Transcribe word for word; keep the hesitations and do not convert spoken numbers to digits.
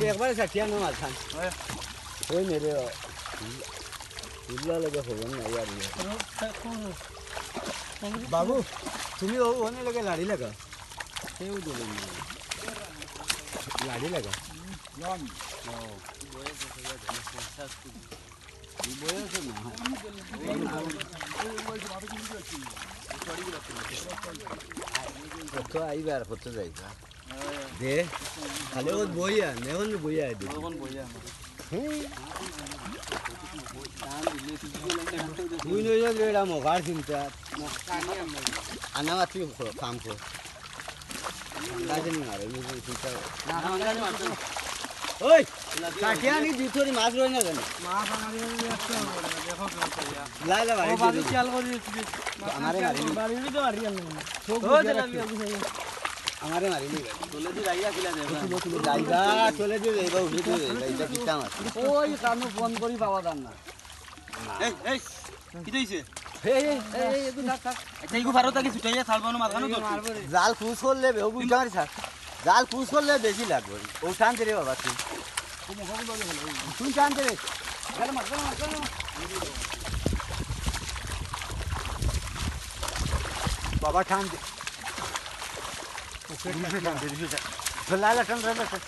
একবারে সাকিয়া না মাথান। ওই মেরে, ইগুলা লাগে হবো না ইয়ার। বাবু, তুমি ও অনে লাগে লাড়ি লাগা। কেউ দেবে না। লাড়ি লাগা। ও। বয়স না। কত আইবার, কত যাইবা? দে, খালি ও বইয়া, নেহন বইয়া দে। হুম। তুই নইলে রে, এটা মগার চিন্তা। আনা মাতি কাম কর। ঠান্ডা দিন মারে, এই যে চিন্তা। ওই, কাটিয়া নি দুই থরি মাছ রয় না জানি। মাছ আমার এই একটা দেখো, দেখো, ইয়া। লাই লা ও, বাড়ি বাড়ি দিয়ে খেয়াল করি দিচ্ছি। আমারে মারি নি। বাড়ি তো আর রিয়াল নেই। ও, জেলাবি, আমি খাই। আমারে মারি নি। চলে দি রাইয়া খিলা দে। যাইবা, চলে দি যাইবা, উঠে দি যাইবা, এটা কি কাম আছে? ওই কানো ফোন করি পাওয়া যান না। এই, এই, কি দিছে? এই, এই, এই, এই, এগু থাক, থাক। আচ্ছা, এগু ভারত আগে ছুটাইয়া থালবানো মাঝখানে তো। জাল কুচ করলে বে-, ও বুঝতে পারিস, স্যার। জাল কুচ করলে বেশি লাগবে। ও টান দে রে বাবা তুই। তুই টান দে রে। গেল মার, গেল মার, গেল মার। বাবা টান দে। দুশো টান দে, দুশো টান। লালা টান, লালা টান।